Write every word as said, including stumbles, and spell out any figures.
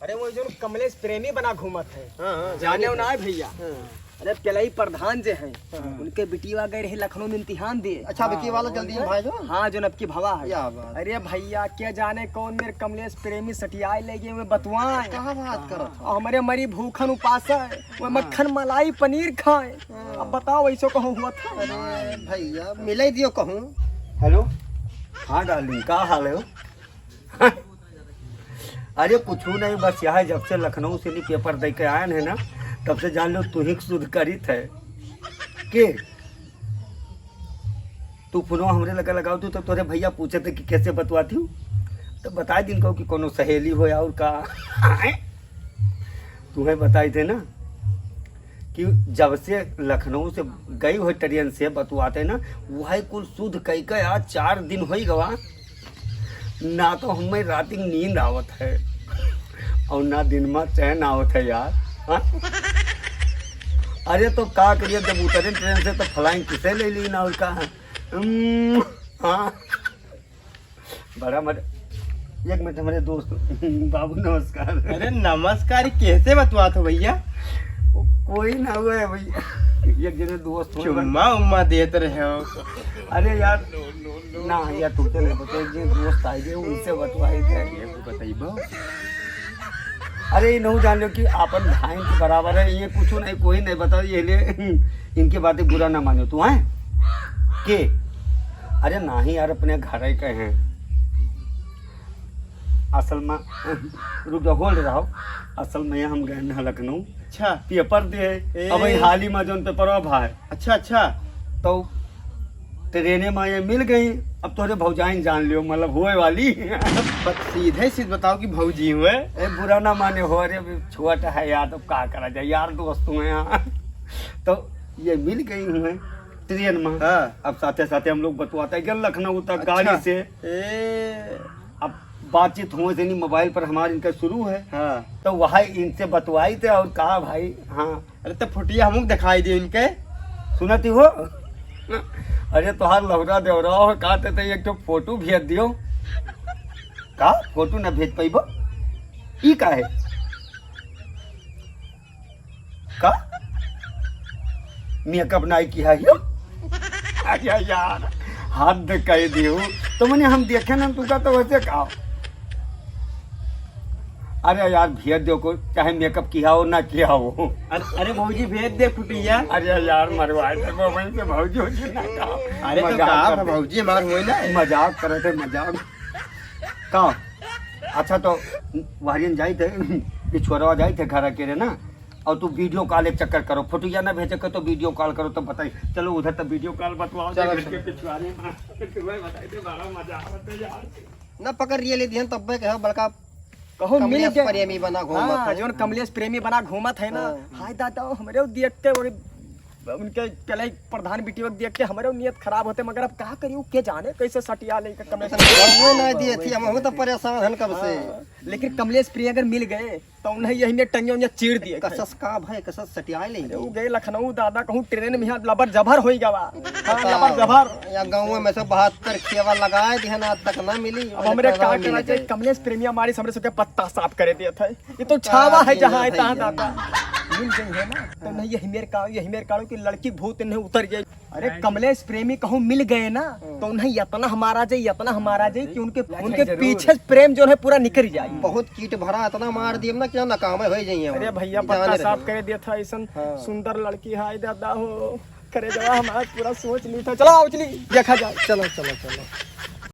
अरे वो जो कमलेश प्रेमी बना घूमत है, हाँ, हाँ, जाने हो ना है भैया? हाँ। अरे पेलई प्रधान जे हैं, हाँ। उनके बिटिया गए रहे लखनऊ में इम्तिहान दिए। अच्छा, विकी वाला जल्दी हाँ। भाई जो। हाँ, जो नबकी भवा है। क्या बात। अरे भैया, क्या जाने कौन मेरे कमलेश प्रेमी सटियाए ले गए, मैं बतवाएं। कहाँ बात करत हो? और हमारे मरी भूखन उपास है, वो हाँ। मक्खन मलाई पनीर खाए। हाँ। अब बताओ, ऐसो कहूँ हुआ था? अरे भैया, मिले दियो कहूँ। हेलो, हाँ डार्लिंग, का हाल है हो? अरे कुछ नहीं, बस यहाँ जब से लखनऊ से नहीं पेपर दे के आयन है ना, तब से जान लो तू ही सुध करित है। के? तू फोनवा हमरे लगे लगाओ तू, तो तोरे भैया पूछे थे कि कैसे बतवाती हूँ, तो बताए दिन को कि कोनो सहेली हो और का। तुम्हें बताई थे ना कि जब से लखनऊ से गई हो ट्रेन से बतवाते ना, वही कुल सुध कई के आज चार दिन होई गवा। ना तो हमें रात की नींद आवत है और ना दिन में चैन आवत है यार। हाँ? अरे तो का करिए, जब उतरे ट्रेन से तो फ्लाइंग किसे ले ली ना और का। हम्म, हाँ। बड़ा मजा। एक मिनट, हमारे दोस्त। बाबू नमस्कार। अरे नमस्कार, कैसे बतवात हो भैया? कोई ना हुआ है भैया। एक जने दोस्त हुए बन- चुम्मा उम्मा देत रहे हो। अरे यार, ना यार, तुमसे नहीं बता, एक जने दोस्त आए थे, उनसे बतवाए थे। ये तो बताइबो। अरे ये नहीं जान लो कि आपन भाई के बराबर है, ये कुछ नहीं, कोई नहीं बता, ये लिए इनकी बातें बुरा ना मानो तू, हैं? के? अरे नाही यार, अपने घर ही के हैं। असल में, रुक जाओ, hold रहो। असल में हम गए ना लखनऊ। अच्छा। पेपर दे, ए। अब वही हाल ही में जौन पेपरवा भाई। अच्छा, अच्छा। तो ट्रेने में ये मिल गई। अब तोरे भौजाइन जान लियो, मतलब होए वाली। बस सीधे सीध बताओ कि भौजी हुए। ए, बुरा ना माने हो, अरे अभी छोटा है यार, तो का करा जाए यार, दोस्त हुए यहाँ। तो ये मिल गई हुए ट्रेन में। हाँ। अब साथे साथे हम लोग बतवाते गए लखनऊ तक अच्छा। गाड़ी से। ए। अब बातचीत हुए से नहीं, मोबाइल पर हमारे इनका शुरू है। हाँ। तो वहाँ इनसे बतवाई थे और कहा भाई, हाँ। अरे तो फुटिया हमको दिखाई दियो इनके। सुनती हो? अरे तोहार लहुरा देवरा हो, कहते थे एक ठो फोटो भेज दियो। का फोटो ना भेज पाइबो? ई का है? का? मेकअप नाई किहा हियो? अरे यार, हद कह दियो। तो मने हम देखे ना तुका तो वैसे का? अरे यार, भेज दो को, चाहे मेकअप किहा हो ना किहा हो। अरे, अरे भौजी, भेज दे फुटिया। अरे यार, मरवा दे मोबाइल से भौजी, भौजी ना का। अरे तो मजाक का करते। भौजी हमार होई ना। मजाक करे थे, मजाक। का? अच्छा तो वहरियन जाई थे, पिछुआरवा जाई थे घर अकेले ना, और तू वीडियो कॉल एक चक्कर करो, फोटोया ना भेजे के तो वीडियो कॉल करो तो बताई। चलो उधर तो वीडियो कॉल बतवाओ, चलो, घर के चलो। पिछुआरे में। तुम्हें बताई थे, बड़ा मजा आवत है यार। ना पकड़ रिये ले दिहन तब्बे के हो बड़का कहूँ मिल कमलेश गए। प्रेमी बना घूमत हाँ, है। जौन कमलेश प्रेमी बना घूमत है ना। हाँ। हाय दादा, हमरे देख के वही उनके पेलई प्रधान बिटिया के देख के हमरे नियत खराब होते, मगर अब का करी, के जाने कैसे सटिया ले के कमलेश। हमहू ना दिए थी, हमहू तो परेशान हन कब से। हाँ, लेकिन कमलेश प्रिय अगर मिल गए तो उन्हें यही ने टंगे उन्हें चीर दिए। कसस का भाई, कसस सटिया ले। अरे, वो गए लखनऊ दादा, कहूँ ट्रेन में यहाँ लबर जबर होई गवा। हाँ, बताओ, लबर जबर। या गाँव में से बहत्तर खेवा लगाए दिहन, आज तक ना मिली। अब हमरे का करा जाए, कमलेश प्रेमी हमारी हमरे सबके पत्ता साफ करे दिए थे। ये तो छावा है जहाँ है तहाँ दादा। मिल गई है ना, तो नहीं यही मेरे का, यही मेरे काड़ो की लड़की भूत इन्हें उतर गई। अरे कमलेश प्रेमी कहूँ मिल गए ना, तो उन्हें इतना हमारा जाए, इतना हमारा जाए कि उनके, उनके पीछे प्रेम जो है पूरा निकल जाए। बहुत कीट भरा इतना मार दिए ना, क्या नाकाम हो जाइए। अरे भैया, पत्ता साफ करे दिया था, ऐसा हाँ। सुंदर लड़की है दादा हो, करे जवा हमारा पूरा सोच ली था। चलो आओ चली देखा जाए। चलो चलो चलो।